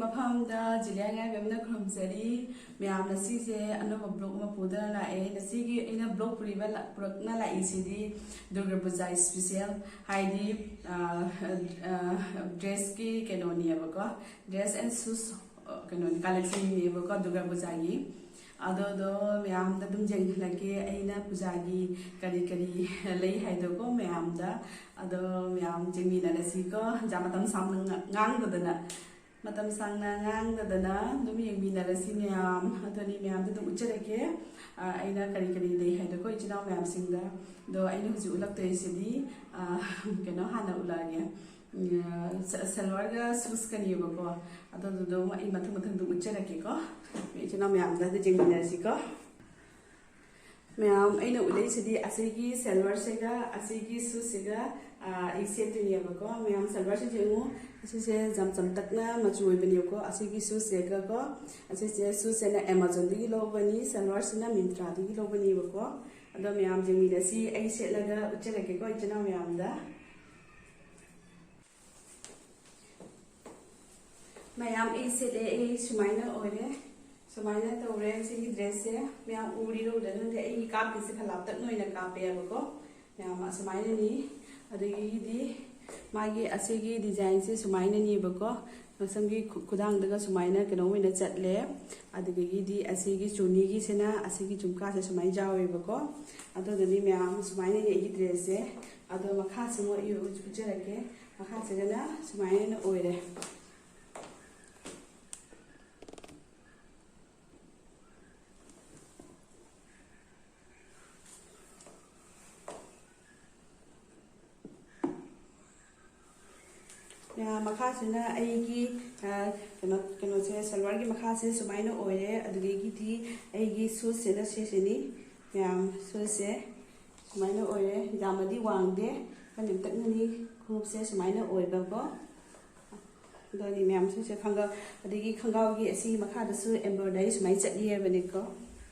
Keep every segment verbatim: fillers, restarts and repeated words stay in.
ꯃꯐꯝꯗ ꯖꯤꯂꯤꯌꯥ ꯉꯥꯏꯕꯦꯝꯅ ꯈꯨꯔꯨꯝꯖꯔꯤ꯫ ꯃꯌꯥꯝꯅ ꯁꯤꯁꯦ ꯑꯅꯧꯕ ꯕ꯭ꯂꯣꯛ ꯑꯃ ꯄꯨꯗꯨꯅ ꯂꯥꯛꯑꯦ꯫ ꯉꯁꯤꯒꯤ ꯑꯩꯅ ꯕ꯭ꯂꯣꯛ ꯄꯨꯔꯤꯕ ꯂꯥ-, ꯄꯨꯔꯛꯅ ꯂꯥꯛꯏꯁꯤꯗꯤ ꯗꯨꯔꯒꯥ ꯄꯨꯖꯥ ꯏꯁꯄꯤꯁꯦꯜ, ꯍꯥꯏꯗꯤ, ꯑ, ꯑ, ꯗ꯭ꯔꯦꯁꯀꯤ ꯀꯩꯅꯣꯅꯦꯕꯀꯣ, ꯗ꯭ꯔꯦꯁ ꯑꯦꯟ ꯁꯨꯁ, ꯑ, ꯀꯩꯅꯣꯅꯤ, ꯀꯂꯦꯛꯁꯟꯅꯦꯕꯀꯣ ꯗꯨꯔꯒꯥ ꯄꯨꯖꯥꯒꯤ꯫ ꯑꯗꯨꯗꯣ ꯃꯌꯥꯝꯗ ꯑꯗꯨꯝ ꯌꯦꯡꯍꯜꯂꯛꯀꯦ ꯑꯩꯅ ꯄꯨꯖꯥꯒꯤ ꯀꯔꯤ ꯀꯔꯤ ꯂꯩ ꯍꯥꯏꯗꯣꯀꯣ ꯃꯌꯥꯝꯗ꯫ ꯑꯗꯣ ꯃꯌꯥꯝ ꯌꯦꯡꯃꯤꯟꯅꯔꯁꯤꯀꯣ, ꯖꯥ-, ꯃꯇꯝ ꯁꯥꯡꯅ ꯉꯥ-, ꯉꯥꯡꯗꯗꯅ꯫ ꯃꯇꯝ ꯁꯥꯡꯅ ꯉꯥꯡꯗꯗꯅ ꯑꯗꯨꯝ ꯌꯦꯡꯃꯤꯟꯅꯔꯁꯤ ꯃꯌꯥꯝ꯫ ꯑꯗꯨꯅꯤ ꯃꯌꯥꯝꯗ ꯑꯗꯨꯝ ꯎꯠꯆꯔꯛꯀꯦ, ꯑ, ꯑꯩꯅ ꯀꯔꯤ ꯀꯔꯤ ꯂꯩ ꯍꯥꯏꯗꯣꯀꯣ ꯏꯆꯤꯟ ꯏꯅꯥꯎ ꯃꯌꯥꯝꯁꯤꯡꯗ꯫ ꯑꯗꯣ ꯑꯩꯅ ꯍꯧꯖꯤꯛ ꯎꯠꯂꯛꯇꯣꯏꯁꯤꯗꯤ, ꯑ, ꯀꯩꯅꯣ ꯍꯥꯟꯅ ꯎꯠꯂꯛꯑꯒꯦ꯫ ꯎꯝ, ꯁ-, ꯁꯜꯋꯥꯔꯒ ꯁꯨꯁꯀꯅꯦꯕꯀꯣ꯫ ꯑꯗꯨꯗꯨꯗꯣ ꯑꯩ ꯃꯊꯪ ꯃꯊꯪ ꯑꯗꯨꯝ ꯎꯠꯆꯔꯛꯀꯦꯀꯣ꯫ ꯏꯆꯤꯟ ꯏꯅꯥꯎ ꯃꯌꯥꯝꯗ ꯑꯗꯨ ꯌꯦꯡꯃꯤꯟꯅꯔꯁꯤꯀꯣ꯫ ꯃꯌꯥꯝ, ꯑꯩꯅ ꯎꯠꯂꯛꯏꯁꯤꯗꯤ ꯑꯁꯤꯒꯤ ꯁꯜꯋꯥꯔꯁꯤꯒ ꯑꯁꯤꯒꯤ ꯁꯨꯁꯁꯤꯒ, ꯑ, ꯑꯩ ꯁꯦꯠꯇꯣꯏꯅꯦꯕꯀꯣ꯫ ꯃꯌꯥꯝ, ꯁꯜꯋꯥꯔꯁꯤꯗꯤ ꯌꯦꯡꯉꯨ, ꯑꯁꯤꯁꯦ ꯌꯥꯝ ꯆꯝꯇꯛꯅ ꯃꯆꯨ ꯑꯣꯏꯕꯅꯦꯕꯀꯣ꯫ ꯑꯁꯤꯒꯤ ꯁꯨꯁꯁꯤꯒꯀꯣ, ꯑꯁꯤꯁꯦ, ꯁꯨꯁꯁꯤꯅ ꯑꯦꯃꯥꯖꯣꯟꯗꯒꯤ ꯂꯧꯕꯅꯤ, ꯁꯜꯋꯥꯔꯁꯤꯅ ꯃꯤꯟꯇ꯭ꯔꯥꯗꯒꯤ ꯂꯧꯕꯅꯦꯕꯀꯣ꯫ ꯑꯗꯣ ꯃꯌꯥꯝ ꯌꯦꯡꯃꯤꯟꯅꯁꯤ, ꯑꯩ ꯁꯦꯠꯂꯒ ꯎꯠꯆꯔꯛꯀꯦꯀꯣ ꯏꯆꯤꯟ ꯏꯅꯥꯎ ꯃꯌꯥꯝꯗ꯫ ꯃꯌꯥꯝ, ꯑꯩ ꯁꯦꯠꯂꯦ, ꯑꯩ ꯁꯨꯃꯥꯏꯅ ꯑꯣꯏꯔꯦ, ꯁꯨꯃꯥꯏꯅ ꯇꯧꯔꯦ꯫ ꯁꯤꯒꯤ ꯗ꯭ꯔꯦꯁꯁꯦ ꯃꯌꯥꯝ ꯎꯔꯤꯔ ꯎꯗ꯭ꯔꯤꯔ ꯈꯪꯗꯦ, ꯑꯩꯒꯤ ꯀꯥꯞꯄꯤꯁꯦ ꯈꯔ ꯂꯥꯞꯇꯛꯅ ꯑꯣꯏꯅ ꯀꯥꯞꯄꯦꯕꯀꯣ꯫ ꯃꯌꯥꯝ ꯑꯁꯨꯃꯥꯏꯅꯅꯤ꯫ ꯑꯗꯒꯤꯗꯤ ꯃꯥꯒꯤ ꯑꯁꯤꯒꯤ ꯗꯤꯖꯥꯏꯟꯁꯦ ꯁꯨꯃꯥꯏꯅꯅꯦꯕꯀꯣ꯫ ꯉꯛꯁꯝꯒꯤ ꯈꯨ-, ꯈꯨꯗꯥꯡꯗꯒ ꯁꯨꯃꯥꯏꯅ ꯀꯩꯅꯣ ꯑꯣꯏꯅ ꯆꯠꯂꯦ꯫ ꯑꯗꯨꯗꯒꯤꯗꯤ ꯑꯁꯤꯒꯤ ꯆꯨꯅꯤꯒꯤꯁꯤꯅ ꯑꯁꯤꯒꯤ ꯖꯨꯝꯀꯥꯁꯦ ꯁꯨꯃꯥꯏꯅ ꯌꯥꯎꯋꯦꯕꯀꯣ꯫ ꯑꯗꯨꯗꯨꯅꯤ ꯃꯌꯥꯝ, ꯁꯨꯃꯥꯏꯅꯅꯦ ꯑꯩꯒꯤ ꯗ꯭ꯔꯦꯁꯁꯦ꯫ ꯑꯗꯣ ꯃꯈꯥꯁꯤꯃꯨꯛ ꯑꯩ ꯎꯠ-, ꯎꯠꯆꯔꯛꯀꯦ꯫ ꯃꯈꯥꯁꯤꯗꯅ ꯁꯨꯃꯥꯏꯅ ꯑꯣꯏꯔꯦ꯫ ꯑ, ꯃꯈꯥꯁꯤꯅ ꯑꯩꯒꯤ, ꯑ, ꯀꯩꯅꯣ, ꯀꯩꯅꯣꯁꯦ, ꯁꯜꯋꯥꯔꯒꯤ ꯃꯈꯥꯁꯦ ꯁꯨꯃꯥꯏꯅ ꯑꯣꯏꯔꯦ꯫ ꯑꯗꯨꯗꯒꯤꯗꯤ ꯑꯩꯒꯤ ꯁꯨꯁꯁꯤꯅ ꯁꯤꯁꯤꯅꯤ꯫ ꯃꯌꯥꯝ, ꯁꯨꯁꯁꯦ ꯁꯨꯃꯥꯏꯅ ꯑꯣꯏꯔꯦ꯫ ꯌꯥꯝꯅꯗꯤ ꯋꯥꯡꯗꯦ, ꯈꯔ ꯅꯦꯝꯇꯛꯅꯅꯤ꯫ ꯈꯣꯡꯎꯞꯁꯦ ꯁꯨꯃꯥꯏꯅ ꯑꯣꯏꯕꯀꯣ꯫ ꯑꯗꯨꯅꯤ ꯃꯌꯥꯝ, ꯁꯤꯁꯦ ꯈꯪꯒꯥꯎ, ꯑꯗꯒꯤ ꯈꯪꯒꯥꯎꯒꯤ ꯑꯁꯤꯒꯤ ꯃꯈꯥꯗꯁꯨ embroidery ꯁꯨꯃꯥꯏꯅ ꯆꯠꯂꯤ ꯍꯥꯏꯕꯅꯤꯀꯣ꯫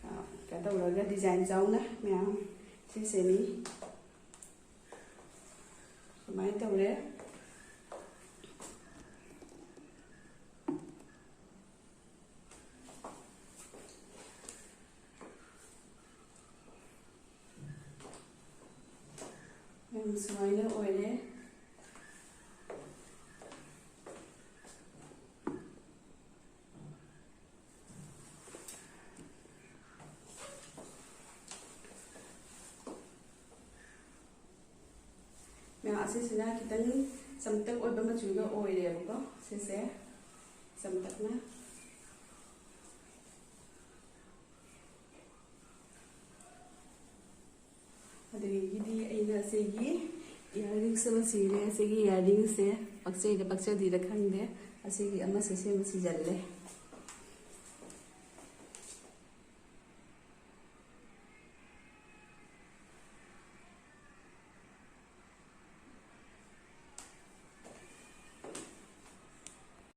ꯑ, ꯀꯩꯅꯣ ꯇꯧꯔꯒ design ꯌꯥꯎꯅ ꯃꯌꯥꯝ ꯁꯤꯁꯦꯅꯤ꯫ ꯁꯨꯃꯥꯏꯅ ꯇꯧꯔꯦ꯫ ꯁꯨꯃꯥꯏꯅ ꯑꯣꯏꯔꯦ꯫ ꯃꯌꯥꯝ, ꯑꯁꯤꯁꯤꯅ ꯈꯤꯇꯪ ꯆꯝꯇꯛ ꯑꯣꯏꯕ ꯃꯆꯨꯗ ꯑꯣꯏꯔꯦꯕꯀꯣ꯫ ꯁꯤꯁꯦ ꯆꯝꯇꯛꯅ꯫ ꯑꯗꯒꯤꯗꯤ ꯑꯩꯅ ꯑꯁꯤꯒꯤ ꯏꯌꯥꯔꯤꯡꯁ ꯑꯃ ꯁꯤꯔꯦ꯫ ꯑꯁꯤꯒꯤ ꯏꯌꯥꯔꯤꯡꯁꯁꯦ ꯄꯛꯆꯩꯗ ꯄꯛꯆꯗꯦꯗ ꯈꯪꯗꯦ, ꯑꯁꯤꯒꯤ ꯑꯃꯁꯦ ꯁꯦꯝꯕ ꯁꯤꯖꯜꯂꯦ꯫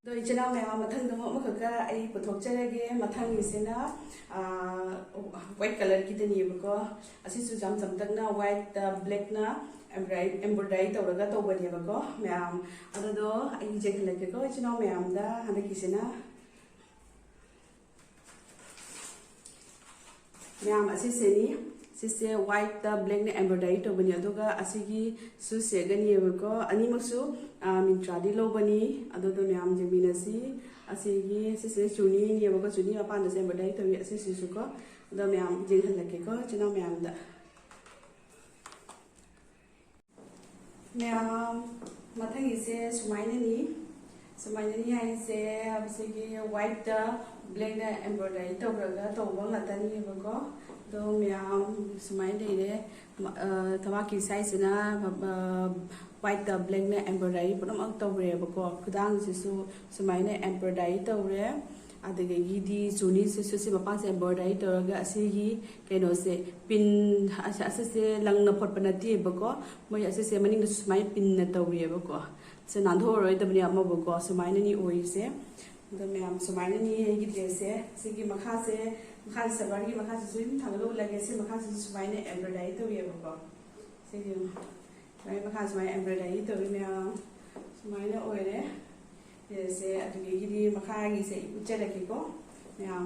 ꯑꯗꯣ ꯏꯆꯤꯟ ꯏꯅꯥꯎ ꯃꯌꯥꯝ, ꯃꯊꯪꯗ ꯑꯃꯨꯛ ꯑꯃꯈꯛꯀ ꯑꯩ ꯄꯨꯊꯣꯛꯆꯔꯒꯦ꯫ ꯃꯊꯪꯒꯤꯁꯤꯅ, ꯑꯥ, ꯋꯥꯏꯠ ꯀꯂꯔꯒꯤꯗꯅꯦꯕꯀꯣ꯫ ꯑꯁꯤꯁꯨ ꯌꯥꯝ ꯆꯝꯇꯛꯅ ꯋꯥꯏꯠꯇ ꯕ꯭ꯂꯦꯛꯅ ꯑꯦꯝꯕ꯭ꯔꯣꯏꯗꯔꯤ, ꯑꯦꯝꯕ꯭ꯔꯣꯏꯗꯔꯤ ꯇꯧꯔꯒ ꯇꯧꯕꯅꯦꯕꯀꯣ ꯃꯌꯥꯝ꯫ ꯑꯗꯨꯗꯣ ꯑꯩ ꯌꯦꯡꯍꯜꯂꯛꯀꯦꯀꯣ ꯏꯆꯤꯟ ꯏꯅꯥꯎ ꯃꯌꯥꯝꯗ꯫ ꯍꯟꯗꯛꯀꯤꯁꯤꯅ ꯃꯌꯥꯝ, ꯑꯁꯤꯁꯤꯅꯤ꯫ ꯁꯤꯁꯦ ꯋꯥꯏꯠꯇ ꯕ꯭ꯂꯦꯛꯅ ꯑꯦꯝꯕ꯭ꯔꯣꯏꯗꯔꯤ ꯇꯧꯕꯅꯤ꯫ ꯑꯗꯨꯒ ꯑꯁꯤꯒꯤ ꯁꯨꯁ ꯁꯦꯠꯀꯅꯤꯕꯀꯣ꯫ ꯑꯅꯤꯃꯛꯁꯨ, ꯑ, ꯃꯤꯟꯇ꯭ꯔꯥꯗꯤ ꯂꯧꯕꯅꯤ꯫ ꯑꯗꯨꯗꯣ ꯃꯌꯥꯝ ꯌꯦꯡꯃꯤꯟꯅꯁꯤ꯫ ꯑꯁꯤꯒꯤ, ꯁꯤꯁꯦ ꯆꯨꯅꯤꯅꯦꯕꯀꯣ꯫ ꯆꯨꯅꯤ ꯃꯄꯥꯟꯗꯁꯨ ꯑꯦꯝꯕ꯭ꯔꯣꯏꯗꯔꯤ ꯇꯧꯏ ꯑꯁꯤꯁꯤꯁꯨꯀꯣ꯫ ꯑꯗꯣ ꯃꯌꯥꯝ ꯌꯦꯡꯍꯜꯂꯛꯀꯦꯀꯣ ꯏꯆꯤꯟ ꯏꯅꯥꯎ ꯃꯌꯥꯝꯗ꯫ ꯃꯌꯥꯝ, ꯃꯊꯪꯒꯤꯁꯦ ꯁꯨꯃꯥꯏꯅꯅꯤ꯫ ꯁꯨꯃꯥꯏꯅꯅꯤ ꯍꯥꯏꯁꯦ, ꯁꯤꯒꯤ ꯋꯥꯏꯠꯇ ꯕ꯭ꯂꯦꯛꯅ ꯑꯦꯝꯕ꯭ꯔꯣꯏꯗꯔꯤ ꯇꯧꯔꯒ ꯇꯧꯕ ꯉꯥꯛꯇꯅꯦꯕꯀꯣ꯫ ꯑꯗꯣ ꯃꯌꯥꯝ, ꯁꯨꯃꯥꯏꯅ ꯂꯩꯔꯦ꯫ ꯃ-, ꯑ, ꯊꯕꯥꯛꯀꯤ ꯁꯥꯏꯖꯁꯤꯅ, ꯑ, ꯋꯥꯏꯠꯇ ꯕ꯭ꯂꯦꯛꯅ ꯑꯦꯝꯕ꯭ꯔꯣꯏꯗꯔꯤ ꯄꯨꯝꯅꯃꯛ ꯇꯧꯔꯦꯕꯀꯣ꯫ ꯈꯨꯗꯥꯡꯁꯤꯁꯨ ꯁꯨꯃꯥꯏꯅ ꯑꯦꯝꯕ꯭ꯔꯣꯏꯗꯔꯤ ꯇꯧꯔꯦ꯫ ꯑꯗꯨꯗꯒꯤꯗꯤ ꯆꯨꯅꯤꯁꯤꯁꯨ ꯁꯤ ꯃꯄꯥꯟꯁꯦ ꯑꯦꯝꯕ꯭ꯔꯣꯏꯗꯔꯤ ꯇꯧꯔꯒ ꯑꯁꯤꯒꯤ ꯀꯩꯅꯣꯁꯦ, ꯄꯤꯟ ꯑꯁ-, ꯑꯁꯤꯁꯦ ꯂꯪꯅ ꯐꯣꯠꯄ ꯅꯠꯇꯦꯕꯀꯣ꯫ ꯃꯣꯏ ꯑꯁꯤꯁꯦ ꯃꯅꯤꯡꯗꯁꯨ ꯁꯨꯃꯥꯏꯅ ꯄꯤꯟꯅ ꯇꯧꯔꯤꯑꯕꯀꯣ꯫ ꯁꯦ ꯅꯥꯟꯊꯣꯛꯑꯔꯣꯏꯗꯕꯅꯦ ꯑꯃꯕꯨꯀꯣ꯫ ꯁꯨꯃꯥꯏꯅꯅꯤ ꯑꯣꯏꯔꯤꯁꯦ꯫ ꯑꯗꯣ ꯃꯌꯥꯝ, ꯁꯨꯃꯥꯏꯅꯅꯤ ꯑꯩꯒꯤ ꯗ꯭ꯔꯦꯁꯁꯦ꯫ ꯁꯤꯒꯤ ꯃꯈꯥꯁꯦ, ꯃꯈꯥꯁꯦ ꯁꯜꯋꯥꯔꯒꯤ ꯃꯈꯥꯁꯤꯁꯨ ꯑꯗꯨꯝ ꯊꯥꯡꯒꯠꯂ ꯎꯠꯂꯒꯦ꯫ ꯁꯤ ꯃꯈꯥꯁꯤꯁꯨ ꯁꯨꯃꯥꯏꯅ ꯑꯦꯝꯕ꯭ꯔꯣꯏꯗꯔꯤ ꯇꯧꯋꯦꯕꯀꯣ꯫ ꯁꯤꯒꯤ ꯁꯨꯃꯥꯏꯅ ꯃꯈꯥ ꯁꯨꯃꯥꯏꯅ ꯑꯦꯝꯕ꯭ꯔꯣꯏꯗꯔꯤ ꯇꯧꯋꯤ ꯃꯌꯥꯝ꯫ ꯁꯨꯃꯥꯏꯅ ꯑꯣꯏꯔꯦ ꯗ꯭ꯔꯦꯁꯁꯦ꯫ ꯑꯗꯨꯗꯒꯤꯗꯤ ꯃꯈꯥꯒꯤꯁꯦ ꯑꯩ ꯎꯠꯆꯔꯛꯀꯦꯀꯣ ꯃꯌꯥꯝ꯫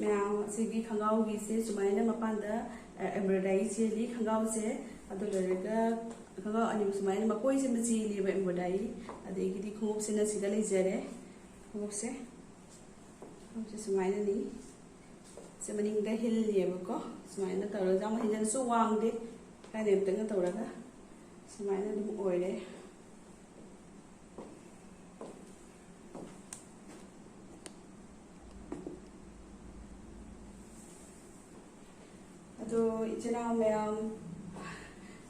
ꯃꯌꯥꯝ, ꯑꯁꯤꯒꯤ ꯈꯣꯡꯒ꯭ꯔꯥꯎꯒꯤꯁꯦ ꯁꯨꯃꯥꯏꯅ ꯃꯄꯥꯟꯗ ꯑꯦꯝꯕ꯭ꯔꯣꯏꯗꯔꯤ ꯆꯦꯜꯂꯤ ꯈꯣꯡꯒ꯭ꯔꯥꯎꯁꯦ꯫ ꯑꯗꯨ ꯂꯣꯏꯔꯒ ꯈꯣꯡꯒ꯭ꯔꯥꯎ ꯑꯅꯤꯃꯛ ꯁꯨꯃꯥꯏꯅ ꯃꯀꯣꯏꯁꯦ ꯃꯆꯦꯜꯂꯤꯕ ꯑꯦꯝꯕ꯭ꯔꯣꯏꯗꯔꯤ꯫ ꯑꯗꯒꯤꯗꯤ ꯈꯣꯡꯎꯞꯁꯤꯅ ꯁꯤꯗ ꯂꯩꯖꯔꯦ꯫ ꯈꯣꯡꯎꯞꯁꯦ, ꯈꯣꯡꯎꯞꯁꯦ ꯁꯨꯃꯥꯏꯅꯅꯤ꯫ ꯁꯤ ꯃꯅꯤꯡꯗ ꯍꯤꯜꯅꯦꯕꯀꯣ꯫ ꯁꯨꯃꯥꯏꯅ ꯇꯧꯔꯒ ꯌꯥꯝ ꯍꯦꯟꯅꯁꯨ ꯋꯥꯡꯗꯦ, ꯈꯔ ꯅꯦꯝꯇꯛꯅ ꯇꯧꯔꯒ ꯁꯨꯃꯥꯏꯅ ꯑꯗꯨꯝ ꯑꯣꯏꯔꯦ꯫ ꯑꯗꯣ ꯏꯆꯤꯟ ꯏꯅꯥꯎ ꯃꯌꯥꯝ,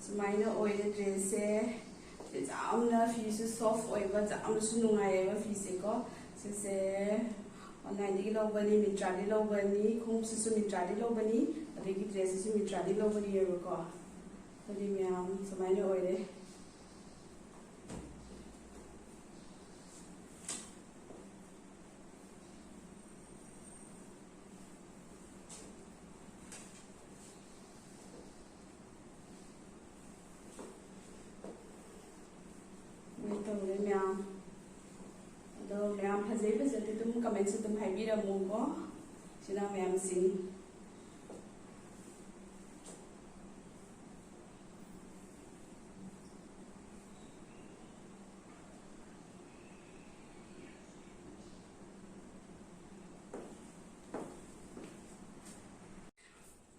ꯁꯨꯃꯥꯏꯅ ꯑꯣꯏꯔꯦ ꯗ꯭ꯔꯦꯁꯁꯦ꯫ ꯌꯥꯝꯅ ꯐꯤꯁꯨ ꯁꯣꯐ ꯑꯣꯏꯕ, ꯌꯥꯝꯅꯁꯨ ꯅꯨꯡꯉꯥꯏꯌꯦꯕ ꯐꯤꯁꯦꯀꯣ꯫ ꯁꯤꯁꯦ ꯑꯣꯟꯂꯥꯏꯟꯗꯒꯤ ꯂꯧꯕꯅꯤ, ꯃꯤꯟꯇ꯭ꯔꯥꯗꯒꯤ ꯂꯧꯕꯅꯤ, ꯈꯣꯡꯎꯞꯁꯤꯁꯨ ꯃꯤꯟꯇ꯭ꯔꯥꯗꯒꯤ ꯂꯧꯕꯅꯤ, ꯑꯗꯒꯤ ꯗ꯭ꯔꯦꯁꯁꯤꯁꯨ ꯃꯤꯟꯇ꯭ꯔꯥꯗꯒꯤ ꯂꯧꯕꯅꯦꯕꯀꯣ꯫ ꯑꯗꯨꯗꯤ ꯃꯌꯥꯝ ꯁꯨꯃꯥꯏꯅ ꯑꯣꯏꯔꯦ꯫ ꯁꯨꯃꯥꯏꯅ ꯇꯧꯔꯦ ꯃꯌꯥꯝ꯫ ꯑꯗꯣ ꯃꯌꯥꯝ ꯐꯖꯩ ꯐꯖꯗꯦ ꯑꯗꯨꯝ ꯀꯃꯦꯟꯁ ꯑꯗꯨꯝ ꯍꯥꯏꯕꯤꯔꯝꯃꯨꯀꯣ, ꯏꯆꯤꯟ ꯏꯅꯥꯎ ꯃꯌꯥꯝꯁꯤꯡ꯫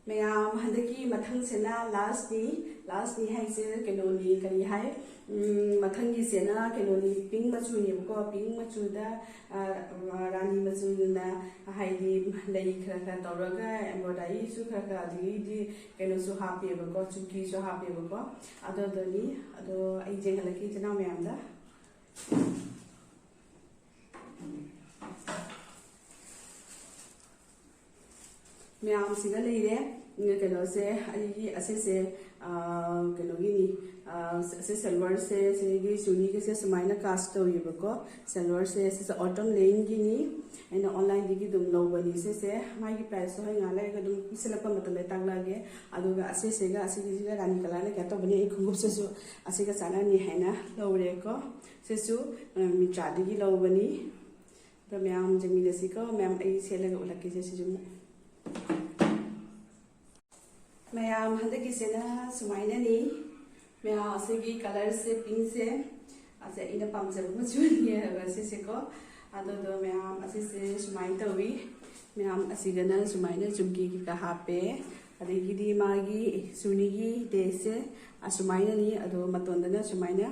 ꯃꯌꯥꯝ, ꯍꯟꯗꯛꯀꯤ ꯃꯊꯪꯁꯤꯅ ꯂꯥꯁꯅꯤ꯫ ꯂꯥꯁꯅꯤ ꯍꯥꯏꯁꯦ ꯀꯩꯅꯣꯅꯤ, ꯀꯔꯤ ꯍꯥꯏ, ꯎꯝ, ꯃꯊꯪꯒꯤꯁꯤꯅ ꯀꯩꯅꯣꯅꯤ, ꯄꯤꯡ ꯃꯆꯨꯅꯦꯕꯀꯣ꯫ ꯄꯤꯡ ꯃꯆꯨꯗ, ꯑ, ꯔꯥꯅꯤ ꯃꯆꯨꯅ, ꯍꯥꯏꯗꯤ ꯂꯩ ꯈꯔ ꯈꯔ ꯇꯧꯔꯒ, ꯑꯦꯝꯕ꯭ꯔꯣꯏꯗꯔꯤꯁꯨ ꯈꯔ ꯈꯔ, ꯑꯗꯒꯤꯗꯤ ꯀꯩꯅꯣꯁꯨ ꯍꯥꯞꯄꯦꯕꯀꯣ, ꯆꯨꯝꯀꯤꯁꯨ ꯍꯥꯞꯄꯦꯕꯀꯣ꯫ ꯑꯗꯨꯗꯨꯅꯤ꯫ ꯑꯗꯣ ꯑꯩ ꯌꯦꯡꯍꯜꯂꯛꯀꯦ ꯏꯆꯤꯟ ꯏꯅꯥꯎ ꯃꯌꯥꯝꯗ꯫ ꯃꯌꯥꯝꯁꯤꯒ ꯂꯩꯔꯦ꯫ ꯎꯝ, ꯀꯩꯅꯣꯁꯦ, ꯑꯩꯒꯤ ꯑꯁꯤꯁꯦ, ꯑꯥ, ꯀꯩꯅꯣꯒꯤꯅꯤ, ꯑꯥ, ꯑꯁꯤ ꯁꯜꯋꯥꯔꯁꯦ, ꯁꯤꯒꯤ ꯆꯨꯅꯤꯒꯁꯦ ꯁꯨꯃꯥꯏꯅ ꯀꯥꯁ ꯇꯧꯋꯦꯕꯀꯣ꯫ ꯁꯜꯋꯥꯔꯁꯦ, ꯁꯤꯁꯦ ꯑꯣꯇꯝ ꯂꯦꯟꯒꯤꯅꯤ꯫ ꯑꯩꯅ ꯑꯣꯟꯂꯥꯏꯟꯗꯒꯤ ꯑꯗꯨꯝ ꯂꯧꯕꯅꯤ꯫ ꯁꯤꯁꯦ ꯃꯥꯒꯤ ꯄ꯭ꯔꯥꯏꯁꯇꯣ ꯍꯣꯔꯦꯟ ꯉꯥꯏꯍꯥꯛ ꯂꯩꯔꯒ ꯑꯗꯨꯝ ꯄꯤꯁꯤꯜꯂꯛꯄ ꯃꯇꯝꯗ ꯇꯥꯛꯂꯛꯑꯒꯦ꯫ ꯑꯗꯨꯒ ꯑꯁꯤꯁꯤꯒ ꯑꯁꯤꯒꯤꯁꯤꯒ ꯔꯥꯅꯤ ꯀꯂꯔꯅ ꯀꯩꯅꯣ ꯇꯧꯕꯅꯤ꯫ ꯑꯩ ꯈꯣꯡꯎꯞꯁꯤꯁꯨ ꯑꯁꯤꯒ ꯆꯥꯟꯅꯅꯤ ꯍꯥꯏꯅ ꯂꯧꯔꯦꯀꯣ꯫ ꯁꯤꯁꯨ, ꯑ, ꯃꯤꯟꯇ꯭ꯔꯥꯗꯒꯤ ꯂꯧꯕꯅꯤ꯫ ꯑꯗꯣ ꯃꯌꯥꯝ ꯌꯦꯡꯃꯤꯟꯅꯁꯤꯀꯣ꯫ ꯃꯌꯥꯝ, ꯑꯩ ꯁꯦꯠꯂꯒ ꯎꯠꯂꯛꯀꯦꯁꯦ ꯁꯤꯁꯨ ꯑꯃꯨꯛ꯫ ꯃꯌꯥꯝ, ꯍꯟꯗꯛꯀꯤꯁꯤꯅ ꯁꯨꯃꯥꯏꯅꯅꯤ꯫ ꯃꯌꯥꯝ, ꯑꯁꯤꯒꯤ ꯀꯂꯔꯁꯦ, ꯄꯤꯡꯁꯦ, ꯑꯁꯦ ꯑꯩꯅ ꯄꯥꯝꯖꯕ ꯃꯆꯨꯅꯤ ꯍꯥꯏꯕ ꯁꯤꯁꯦꯀꯣ꯫ ꯑꯗꯨꯗꯣ ꯃꯌꯥꯝ, ꯑꯁꯤꯁꯦ ꯁꯨꯃꯥꯏꯅ ꯇꯧꯋꯤ꯫ ꯃꯌꯥꯝ, ꯑꯁꯤꯗꯅ ꯁꯨꯃꯥꯏꯅ ꯖꯨꯝꯀꯤ ꯀꯩꯀꯥ ꯍꯥꯞꯄꯦ꯫ ꯑꯗꯒꯤꯗꯤ ꯃꯥꯒꯤ ꯆꯨꯅꯤꯒꯤ ꯇꯦꯁꯁꯦ ꯑꯁꯨꯃꯥꯏꯅꯅꯤ꯫ ꯑꯗꯣ ꯃꯇꯣꯟꯗꯅ ꯁꯨꯃꯥꯏꯅ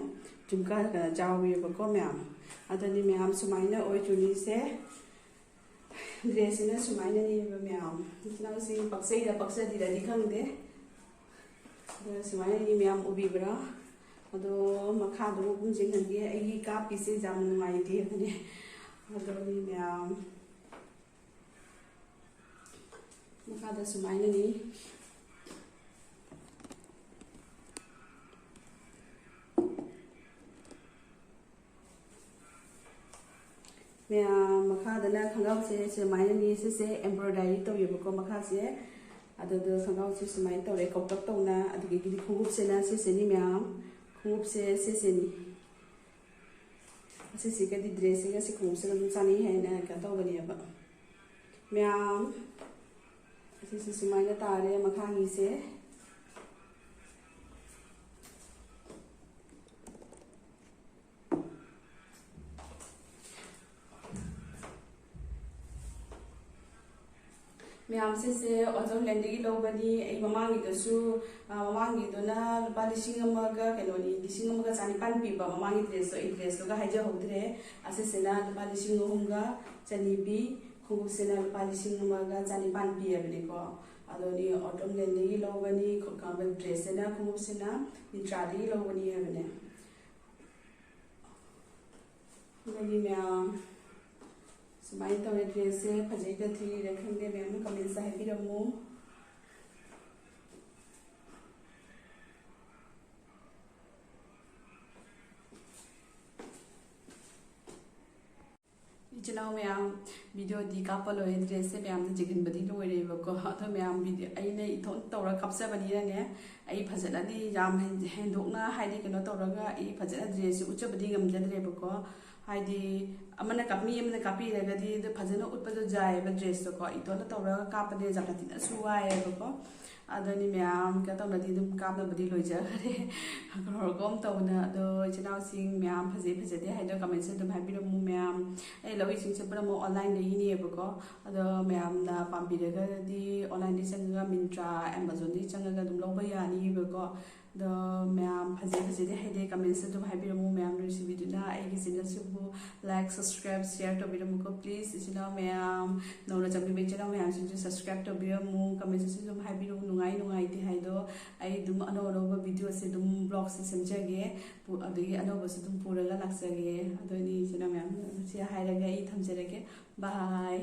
ꯖꯨꯝꯀꯥ ꯀꯩꯅꯣ ꯌꯥꯎꯔꯤꯕꯀꯣ ꯃꯌꯥꯝ꯫ ꯑꯗꯨꯅꯤ ꯃꯌꯥꯝ, ꯁꯨꯃꯥꯏꯅ ꯑꯣꯏ ꯆꯨꯅꯤꯁꯦ꯫ ꯗ꯭ꯔꯦꯁꯁꯤꯅ ꯁꯨꯃꯥꯏꯅꯅꯦꯕ ꯃꯌꯥꯝ꯫ ꯏꯆꯤꯟ ꯏꯅꯥꯎꯁꯤꯡ ꯄꯛꯆꯩꯔ ꯄꯛꯆꯗꯤꯔꯗꯤ ꯈꯪꯗꯦ꯫ ꯑꯗꯣ ꯁꯨꯃꯥꯏꯅꯅꯤ ꯃꯌꯥꯝ, ꯎꯕꯤꯕ꯭ꯔꯥ? ꯑꯗꯣ ꯃꯈꯥꯗꯣ ꯃꯄꯨꯝꯁꯤꯡ ꯍꯟꯒꯦ꯫ ꯑꯩꯒꯤ ꯀꯥꯞꯄꯤꯁꯦ ꯌꯥꯝ ꯅꯨꯡꯉꯥꯏꯇꯦꯕꯅꯦ꯫ ꯑꯗꯨꯅꯤ ꯃꯌꯥꯝ, ꯃꯈꯥꯗ ꯁꯨꯃꯥꯏꯅꯅꯤ꯫ ꯃꯌꯥꯝ, ꯃꯈꯥꯗꯅ ꯈꯣꯡꯒ꯭ꯔꯥꯎꯁꯦ ꯁꯨꯃꯥꯏꯅꯅꯤ꯫ ꯁꯤꯁꯦ embroidery ꯇꯧꯋꯦꯕꯀꯣ ꯃꯈꯥꯁꯦ꯫ ꯑꯗꯨꯗꯣ ꯈꯣꯡꯒ꯭ꯔꯥꯎꯁꯦ ꯁꯨꯃꯥꯏꯅ ꯇꯧꯔꯦ ꯀꯧꯇꯛ ꯇꯧꯅ꯫ ꯑꯗꯨꯗꯒꯤꯗꯤ ꯈꯣꯡꯎꯞꯁꯤꯅ ꯁꯤꯁꯤꯅꯤ ꯃꯌꯥꯝ꯫ ꯈꯣꯡꯎꯞꯁꯦ ꯁꯤꯁꯤꯅꯤ꯫ ꯑꯁꯤꯁꯤꯒꯗꯤ ꯗ꯭ꯔꯦꯁꯁꯤꯒ ꯁꯤ ꯈꯣꯡꯎꯞꯁꯤꯒ ꯑꯗꯨꯝ ꯆꯥꯅꯩ ꯍꯥꯏꯅ ꯀꯩꯅꯣ ꯇꯧꯕꯅꯦꯕ ꯃꯌꯥꯝ꯫ ꯑꯁꯤꯁꯦ ꯁꯨꯃꯥꯏꯅ ꯇꯥꯔꯦ ꯃꯈꯥꯒꯤꯁꯦ꯫ ꯃꯌꯥꯝ, ꯁꯤꯁꯦ ꯑꯣꯖꯣꯟ ꯂꯦꯟꯗꯒꯤ ꯂꯧꯕꯅꯤ꯫ ꯑꯩ ꯃꯃꯥꯡꯒꯤꯗꯁꯨ, ꯑ, ꯃꯃꯥꯡꯒꯤꯗꯨꯅ ꯂꯨꯄꯥ ꯂꯤꯁꯤꯡ ꯑꯃꯒ ꯀꯩꯅꯣꯅꯤ, ꯂꯤꯁꯤꯡ ꯑꯃꯒ ꯆꯅꯤꯄꯥꯟ ꯄꯤꯕ ꯃꯃꯥꯡꯒꯤ ꯗ꯭ꯔꯦꯁꯇꯣ, ꯑꯩ ꯗ꯭ꯔꯦꯁꯇꯨꯒ ꯍꯥꯏꯖꯍꯧꯗ꯭ꯔꯦ꯫ ꯑꯁꯤꯁꯤꯅ ꯂꯨꯄꯥ ꯂꯤꯁꯤꯡ ꯑꯍꯨꯝꯒ ꯆꯅꯤ ꯄꯤ, ꯈꯣꯡꯎꯞꯁꯤꯅ ꯂꯨꯄꯥ ꯂꯤꯁꯤꯡ ꯑꯃꯒ ꯆꯅꯤꯄꯥꯟ ꯄꯤꯌꯦꯕꯅꯤꯀꯣ꯫ ꯑꯗꯨꯅꯤ ꯑꯣꯖꯣꯟ ꯂꯦꯟꯗꯒꯤ ꯂꯧꯕꯅꯤ꯫ ꯈꯣ-, ꯀ-, ꯗ꯭ꯔꯦꯁꯁꯤꯅ, ꯈꯣꯡꯎꯞꯁꯤꯅ ꯃꯤꯟꯇ꯭ꯔꯥꯗꯒꯤ ꯂꯧꯕꯅꯤ ꯍꯥꯏꯕꯅꯦ꯫ ꯑꯗꯒꯤ ꯃꯌꯥꯝ, ꯁꯨꯃꯥꯏꯅ ꯇꯧꯔꯦ꯫ ꯗ꯭ꯔꯦꯁꯁꯦ ꯐꯖꯩꯗ ꯊꯤꯔꯤꯔ ꯈꯪꯗꯦ, ꯃꯌꯥꯝꯅ ꯀꯃꯦꯟꯁꯇ ꯍꯥꯏꯕꯤꯔꯝꯃꯨ꯫ ꯏꯆꯤꯟ ꯏꯅꯥꯎ ꯃꯌꯥꯝ, ꯚꯤꯗꯤꯑꯣꯗꯤ ꯀꯥꯞꯄ ꯂꯣꯏꯔꯦ, ꯗ꯭ꯔꯦꯁꯁꯦ ꯃꯌꯥꯝꯅ ꯆꯤꯡꯍꯟꯕꯗꯤ ꯂꯣꯏꯔꯦꯕꯀꯣ꯫ ꯑꯗꯣ ꯃꯌꯥꯝ, ꯚꯤꯗꯤꯑꯣ ꯑꯩꯅ ꯏꯊꯣꯟ ꯇꯧꯔ ꯀꯥꯞꯆꯕꯅꯤꯅꯅꯦ, ꯑꯩ ꯐꯖꯅꯗꯤ ꯌꯥꯝ ꯍꯦꯟ-, ꯍꯦꯟꯗꯣꯛꯅ ꯍꯥꯏꯗꯤ ꯀꯩꯅꯣ ꯇꯧꯔꯒ ꯑꯩ ꯐꯖꯅ ꯗ꯭ꯔꯦꯁꯁꯦ ꯎꯠꯆꯕꯗꯤ ꯉꯝꯖꯗ꯭ꯔꯦꯕꯀꯣ꯫ ꯍꯥꯏꯗꯤ ꯑꯃꯅ ꯀꯥꯞ- ꯃꯤ ꯑꯃꯅ ꯀꯥꯞꯄꯤꯔꯒꯗꯤ ꯑꯗꯨ ꯐꯖꯅ ꯎꯠꯄꯗꯣ ꯌꯥꯏꯑꯕ, ꯗ꯭ꯔꯦꯁꯇꯣꯀꯣ꯫ ꯏꯇꯣꯟꯅ ꯇꯧꯔꯒ ꯀꯥꯞꯄꯗꯤ ꯌꯥꯝ ꯊꯤꯅꯁꯨ ꯋꯥꯏꯑꯦꯕꯀꯣ꯫ ꯑꯗꯨꯅꯤ ꯃꯌꯥꯝ ꯀꯩꯅꯣ ꯇꯧꯅꯗꯤ ꯑꯗꯨꯝ ꯀꯥꯞꯅꯕꯗꯤ ꯂꯣꯏꯖꯈ꯭ꯔꯦ꯫ ꯀ꯭ꯂꯣꯔꯣꯀꯣꯝ ꯇꯧꯅ꯫ ꯑꯗꯣ ꯏꯆꯤꯟ ꯏꯅꯥꯎꯁꯤꯡ ꯃꯌꯥꯝ ꯐꯖꯩ ꯐꯖꯗꯦ ꯍꯥꯏꯗꯣ ꯀꯃꯦꯟꯁꯤꯗ ꯑꯗꯨꯝ ꯍꯥꯏꯕꯤꯔꯝꯃꯨ ꯃꯌꯥꯝ꯫ ꯑꯩ ꯂꯧꯔꯤꯁꯤꯡꯁꯦ ꯄꯨꯝꯅꯃꯛ ꯑꯣꯟꯂꯥꯏꯟꯗꯒꯤꯅꯦꯕꯀꯣ꯫ ꯑꯗꯣ ꯃꯌꯥꯝꯅ ꯄꯥꯝꯕꯤꯔꯒꯗꯤ ꯑꯣꯟꯂꯥꯏꯟꯗꯒꯤ ꯆꯪꯉꯒ ꯃꯤꯟꯇ꯭ꯔꯥ, ꯑꯦꯃꯥꯖꯣꯟꯗꯒꯤ ꯆꯪꯉꯒ ꯑꯗꯨꯝ ꯂꯧꯕ ꯌꯥꯅꯤꯕꯀꯣ꯫ ꯑꯗꯣ ꯃꯌꯥꯝ ꯐꯖꯩ ꯐꯖꯗꯦ ꯍꯥꯏꯗꯤ ꯀꯃꯦꯟꯁꯤꯗ ꯑꯗꯨꯝ ꯍꯥꯏꯕꯤꯔꯝꯃꯨ ꯃꯌꯥꯝ꯫ ꯅꯨꯡꯁꯤꯕꯤꯗꯨꯅ ꯑꯩꯒꯤ ꯆꯦꯅꯦꯜꯁꯤꯕꯨ ꯂꯥꯏꯛ, ꯁꯕꯁꯀ꯭ꯔꯥꯏꯕ, ꯁꯤꯌꯔ ꯇꯧꯕꯤꯔꯝꯃꯨꯀꯣ ꯄ꯭ꯂꯤꯖ꯫ ꯏꯆꯤꯟ ꯏꯅꯥꯎ ꯃꯌꯥꯝ, ꯅꯧꯅ ꯆꯪꯕꯤꯕ ꯏꯆꯤꯟ ꯏꯅꯥꯎ ꯃꯌꯥꯝꯁꯤꯡꯁꯨ ꯁꯕꯁꯀ꯭ꯔꯥꯏꯕ ꯇꯧꯕꯤꯔꯝꯃꯨ꯫ ꯀꯃꯦꯟꯁꯤꯗꯁꯨ ꯑꯗꯨꯝ ꯍꯥꯏꯕꯤꯔꯝꯃꯨ ꯅꯨꯡꯉꯥꯏ ꯅꯨꯡꯉꯥꯏꯇꯦ ꯍꯥꯏꯗꯣ꯫ ꯑꯩ ꯑꯗꯨꯝ ꯑꯅꯧ ꯑꯅꯧꯕ ꯚꯤꯗꯤꯑꯣꯁꯦ ꯑꯗꯨꯝ, ꯕ꯭ꯂꯣꯒꯁꯦ ꯁꯦꯝꯖꯒꯦ꯫ ꯄꯨ- ꯑꯗꯒꯤ ꯑꯅꯧꯕꯁꯨ ꯑꯗꯨꯝ ꯄꯨꯔꯒ ꯂꯥꯛꯆꯒꯦ꯫ ꯑꯗꯨꯅꯤ ꯏꯆꯤꯟ ꯏꯅꯥꯎ ꯃꯌꯥꯝ, ꯁꯤ ꯍꯥꯏꯔꯒ ꯑꯩ ꯊꯝꯖꯔꯒꯦ꯫ ꯕꯥꯏ꯫